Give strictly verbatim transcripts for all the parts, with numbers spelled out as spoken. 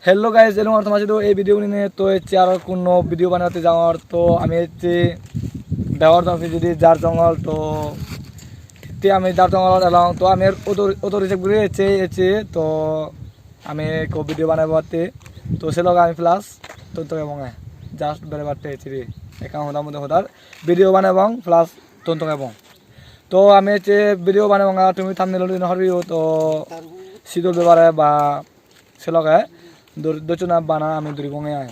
Hello guys, elong ar tomar sidu ei video unine. To ecche aro kunno video banatte jangor. To ami ecche degor to pijedi jar jongol, to ecche ami jar jongolot elong. To ami auto, auto reserve guri ecche, ecche to ami ekko video banaibatte. To se loge ami plus ton ton ebong, just berebatte ecche, ekkan hoda mode hodar video banaibong plus ton ton ebong. To ami ecche video banebong, ar tumi thumbnail-ot dine horiyo, to sidol bebare ba se loge dor-, dochuna bana ami duribonge ai.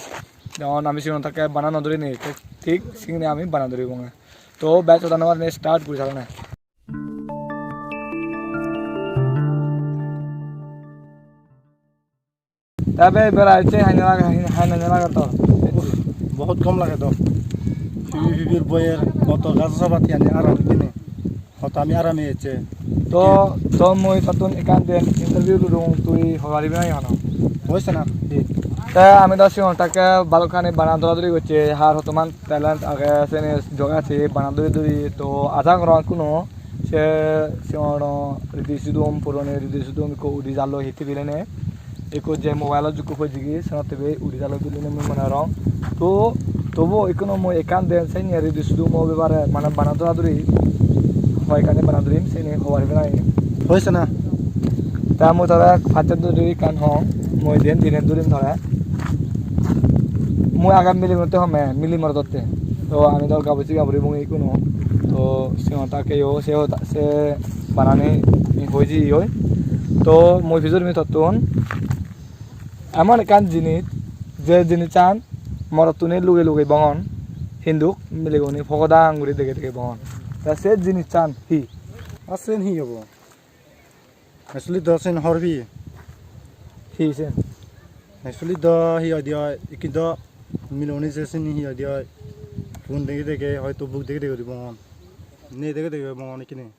Jemon ami sigon thakke bana no durini, thik, thik sigine ami bana duribonge. To bej hoda no barine start guri salone. Te be berai ecche haine lage, haine, haine lage tor? Bohut gom lage do. Pibi pibir boyer motor gajo sabati ani aram dine. Hoto ami arami ecche. To, to mui tottun ekkan den interview lodong, tui hobaribi nahi hono? Hoyse na? Hi? Te ami do sigon thakke balokkani bana dora duri gocche, har hotoman talent age, seni joga se bana duri duri. To aja gorong kuno se sigon ridi sudom, puroni ridi sudom ekko udi jalloi hitte bilene. Ekko je mobile-ot jukko pojjegi, senotte be udi jalo bilinei mui mone gorong. To, tobuo ekkuno mui ekkan den seni ridi sudumo bebare, mane bana dora duri, hoi ekkani bana durim, seni hobaribi nahi. Hoyse na? Ta mui tore pacche duri ekkan hong, mui den dine durim tore. Mui age mili morotte home, mili morodotte. To ami do gabur siga guri bungi ekkuno. To sigon thakke yo, se hoda, se banani hoi jiyegoi. To mui pijor mi tottun emon ekkan jinis, je jinissan morottune lugei lugei bongon, hintu milegune pogodang guri degei degei bongon. Te se jinissan hi? Ar sen hi obo? Actually do sen hobor peye. Hi sen? Actually do hi hoide oi, ikke do milegune je seni hi hoide oi, phone degei degei, hoito book degei degei guri bongon. Ne degei degei bongon ikkine.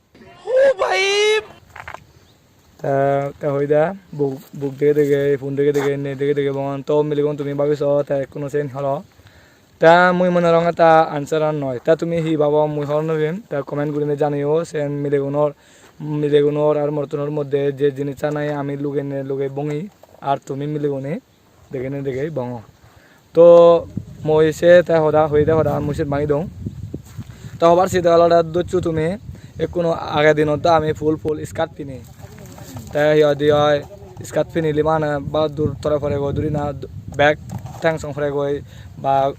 Te, te hoi de, book, book degei degei, phone degei degei, ne degei degei bongon. To milegun tumi babi so, te ekkuno sen holo. Te mui mone gorong te answer an noi. Te tumi hi babo mui hobor no pem. Te comment gurinei janeyo, sen milegunor, milegunor ar morottunor moddhe je jinissan nahi ami lugeinei lugei bongi, ar tumi milegune degeinei degei bongo. To mui se te hoda, hoide hoda mui siyot bangi dong. To hobar side olode doccho tumi, ekkuno age dinot do ami full full skirt pini. Te hi hoide oi, skirt pinile mane ba dur tore poregoi, duri na bek theng song poregoi ba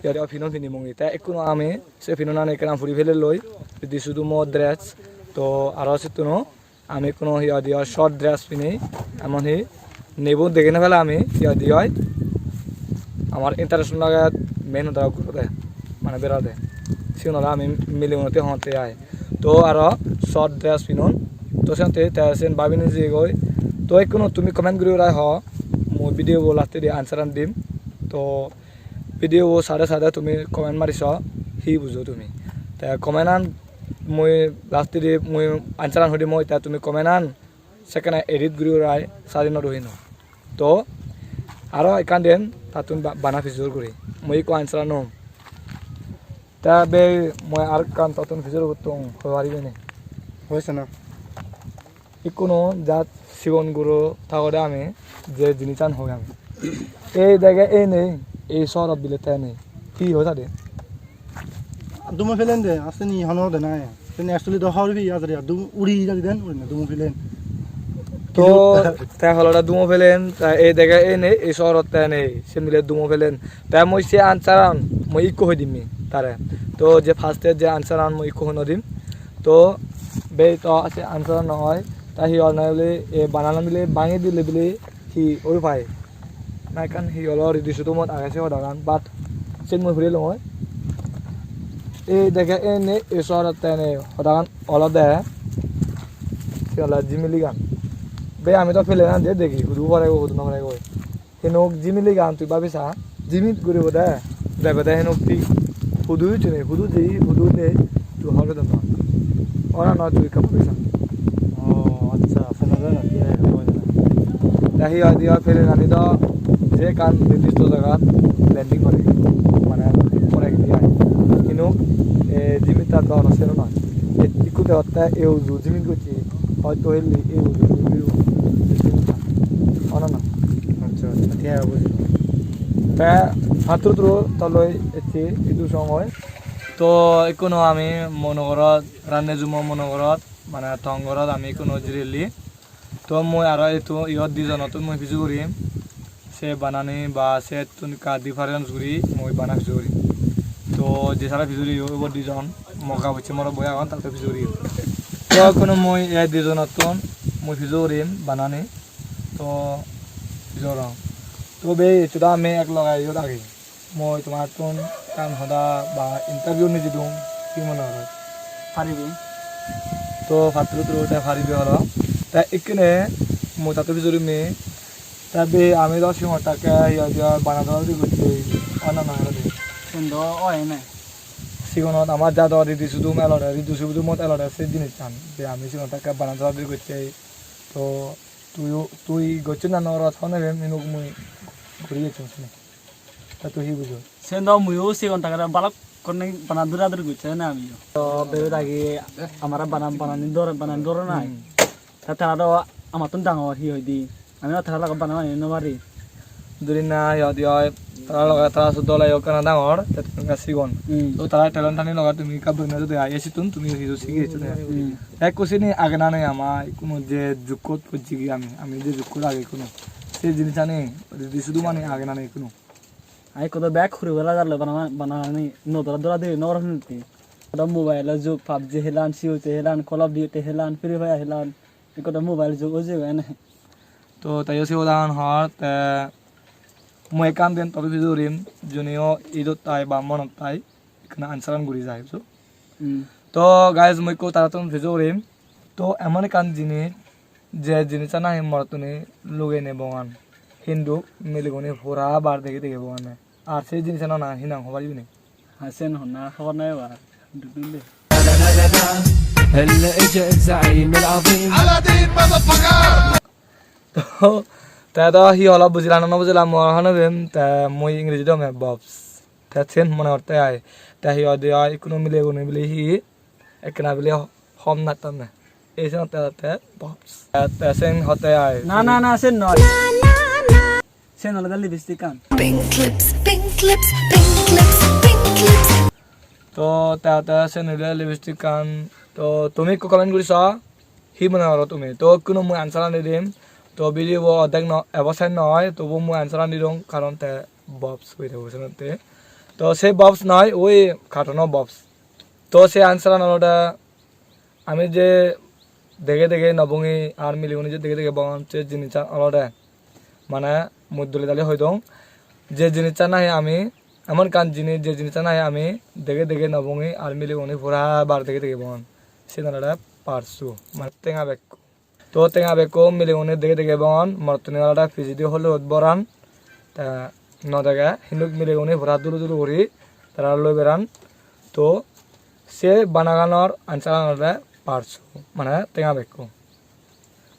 hi hoide oi pinon pini mungi. Te ekkuno ami se pinonani ekkan puri peleloi, ridi sudumo dress. To aro sittuno ami ekkuno hi hoide oi short dress pini, emon hi nebo degei no pele ami hi hoide oi. Amar interest lage main hoda gurode, mane berade. Sigun ole ami milegunotte hongotte ai. To aro short dress pinon. To senotte te sen babinei jiyegoi. To ekkuno tumi comment guri urai ho, mui video bo lastedi answer an dim. To video bo sade sade tumi comment mari so, hi bujo tumi. Te comment an mui lastedi mui answer an hoi dim, te tumi comment an sekkene edit guri urai sadi no do hino. To aro ekkan den tattun ba-, bana pijor guri. Mui ekko answer no. Te be mui aro ekkan tattun pijor gottung hoi paribe ni? Hoyse na? Ikkuno jat sigon guro tagode ami je jinissan hoi ami. Ei dege ei nei, ei sohorot bile te nei. Hi hoi sade? Dumo pelen de, aseni hono de nai. Sen actually do hor hi ajari dum uri jadi den uri na dumo pelen. To te holode dumo pelen, ta ei dege ei nei, ei sohorot te nei, sen bile dumo pelen. Te mui se answer an mui ikko hoi dimmi tare. To je first e je answer an mui ikko hoi no dim. To be to se answer an no oi. Ta hi hol na bile, e banana bile bangi dile bile hi oi pai. Na ekkan hi holo ridi sudumot age se hodagan, but sen mui puri longoi. Ei dege ei nei, ei sohorot te nei hodagan olode hi hole jimiligan. Be ami do pelenan je degi, hudu poregoi, hudu no poregoi. Hinok jimiligan tui babi sa, jimit guribo de, debe de hinok tui hudu hicchu nei, hudu jei, hudu nei, tui hobor pedon na. Ora no tui ekka babi sa. O, accha, seno jai na, hi age hobor pedon na. Te hi hoide oi, plane ani do je ekkan nirdisto jagat landing gore, mane pore gidi ai. Hinok, e, jimit ta do no sero noi. E, ikku degotte e uju jimit gocche. Hoito helli ei uju uju. Ono na. Accha, accha, Te pattur turu toloi ecche idu song oi. To ikkuno ami mo nogorot, ranne jumo mo nogorot, mane tong gorot ami ikkuno jirelli. To mui aro etu iyot dijonottun mui piju gurim. Se banani ba settun ekka difference guri mui bana piju gurim. To je sara piju guriyo, ibo dijon moga bocche morot boi agon, tattun piju gurim. To ikkuno mui ei dijonottun mui piju gurim banani. To piju gorong. To bei, ecche do ami ek loge iyot agi. Mui tomattun ekkan hoda ba interview nijidung, hi mone horo? Paribi. To pattur turu te paribi horo. Te ikkine mui tattun piju gurim. Te be ami do sigon takke hi hoide bana dora duri gotte, oi na noi hoide. Sen do oi ne. Sigonot ama jador ridi sudum elode, ridi sudumot elode se jinissan. Be ami sigon takke bana dora duri gotte. To tuiyo, tui gocchon na nw goros hobor nw pem, hintu mui guri gocchon sini. Te tui hi bujo? Sen do muiyo sigon tangede balokkani bana dura duri gocchon na amiyo. To bebe dagi amare bana, banani dor, banani doro nai. Hmm. Te tara do amattun dangor, hi hoide. Ami do tara loge bana bani nw pari. Duri na hi hoide oi, tara loge tara sot dole yo ekkana dangor, te ekkana sigon. Hmm. To tara talent ani loge tumi ekka benne jodi ai, ei sittun tumi hissu sigi hissu de. Hmm. Ekku sini age na nei ama, ikkunu je jukkot pojjigi ami, ami je jukkot age ikkunu. Se jinisani, ridi sudumani age na nei ikkunu. Ai ikko do bek huri bela jalo bana, banani nodora dora diri nw gorong hintu. Do mobile o jug, PUBG helan, C O C helan, Call of Duty helan, Free Fire helan. Ikko do mobile jug oi jebe ene. To teyo se hodagan hor, te mui ekkan den topic piju gurim, juniyo idot tai ba monot tai. Ekkana answer an guri jai, so. Hmm. To guys, mui ekko tarattun piju gurim. To emon ekkan jinis, je jinissan nahi morottuni lugei nei bongan, hintu mileguni pura bar dege dege bonganne. Ar se jinissan nahi hinang hobor ibeni? Ha, sen honna hobor nei ba. Dudun de. اللي اجى الزعيم العظيم. To, te do hi holo bujila na nw bujila mui hobor nw pem, te mui Ingreji dome bobs. Te sen mone hotte ai. Te hi hoide ai, ikkunu milegune bile hi ekkena bile hom nattonne. Ei sen hotte hotte bobs. Te, te sen hotte ai. Na, na, na, sen noi. Sen olode lipstick an. Pink lips, pink lips, pink lips, pink lips. To te hotte sen olode lipstick an. To tumi ekku comment guri so. Hi mone goro tumi? To ikkunu mui answer ani dim. To video bo odek no, ebo sen noi, tobu mui answer ani dong, karon te bobs hoi de bo senotte. To se bobs noi, oi cartoon o bobs. To se answer an olode ami je dege dege nw bongi ar milegune je dege dege bongon se jinissan olode mane mui dole dale hoi dong, je jinissan nahi ami, emon ekkan jinis, je jinissan nahi ami dege dege nw bongi ar milegune pura bar dege dege bongon, siyen olode purse, mane tenga bag. To tenga bag-ko milegune dege dege bongon, morottune olode pijedi holorot boran, te nw dege, hintu milegune pura duru duru guri tara loi beran. To se banaganor answer an olode purse, mane tenga bag-ko.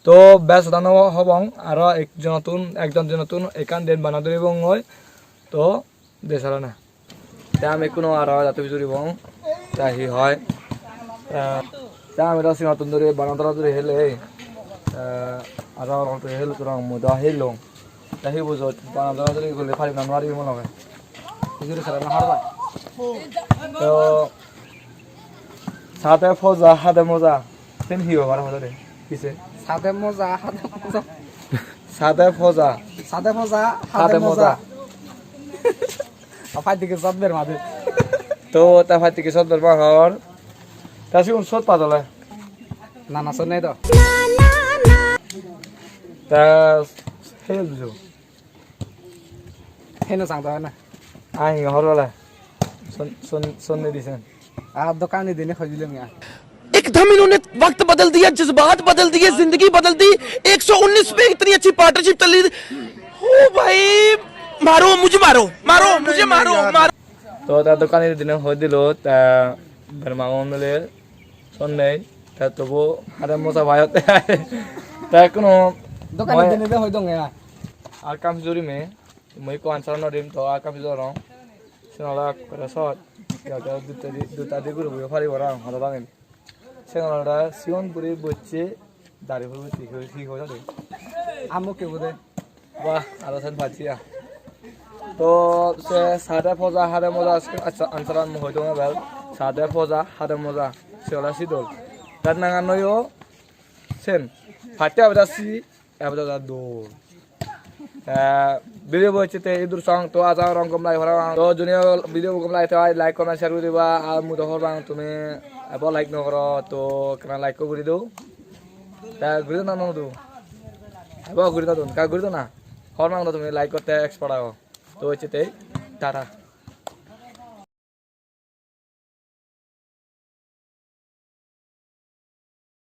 To bej hoda nw hobong, aro ekjonottun, ekjon jonottun ekkan den bana duribongoi. To de sara na. Te ami ekkuno aro jatto pijuribong. Te hi hoi? Te, te ami do sigottun duri bana dora duri helei. Te aro aro tui helo, torong mui do helong. Te hi bujot bana dora duri guli paribi na nw paribi mone hoi? Pijuri sara nw pariba. To sade poja, hade moja. Sen hi hobar hoda de? Kise? Sade moja, hade moja. Sade poja. Sade poja, hade moja. A, phattigi sot ber made. To, ta phattigi sot ber ma hor. Ta sigun sot padole. Na, na, sot nei to. Ta, hel bujo. Heno sang to na. Ai, hor bala. Son, son, son nei disen. A, dokan ni dine khojile mi a. एकदम इन्होंने वक्त बदल दिया, जज्बात बदल दिए, जिंदगी बदल दी। एक सौ उन्नीस पे इतनी अच्छी पार्टनरशिप चल रही थी। ओ भाई, मारो, मुझे मारो, मारो, मुझे मारो, मारो। To ta dokan ni dine hoi dilo, ta berma onle son nei, ta tobu hare moja bayotte ai. Ta ekkuno dokan ni dine hoi dong ya. Ar kam juri me. Mui ekko answer no dim, to ekka pijor rong. Sen ole ekkore sot. Iyot duta di, duta di guri bujo paribo rong, hodo bangedi. Sen ole sigon guri bocche dari puri hi hoi, hi hoi jade. Ammo ke bude. Wah, aro sen pacchi ya. To se sade poja hade moja, acha, ansaran mo hoito na bel. Sade poja hade moja, se ola sidol. Tar nangan noyo sen. Pacchi abeda si, abeda da dol. Eh, video bo ecche te idur song, to aja rong gom lai parapang. To junior video bo gom lai te like, comment, share guri diba. Ar mu do hobor pang tumi ebo like no goro, to kana like ko guri do. Ta guri do na no do. Ebo guri do don, ka guri do na. Hobor pang do tumi like gotte expert ago. To ecche te tata.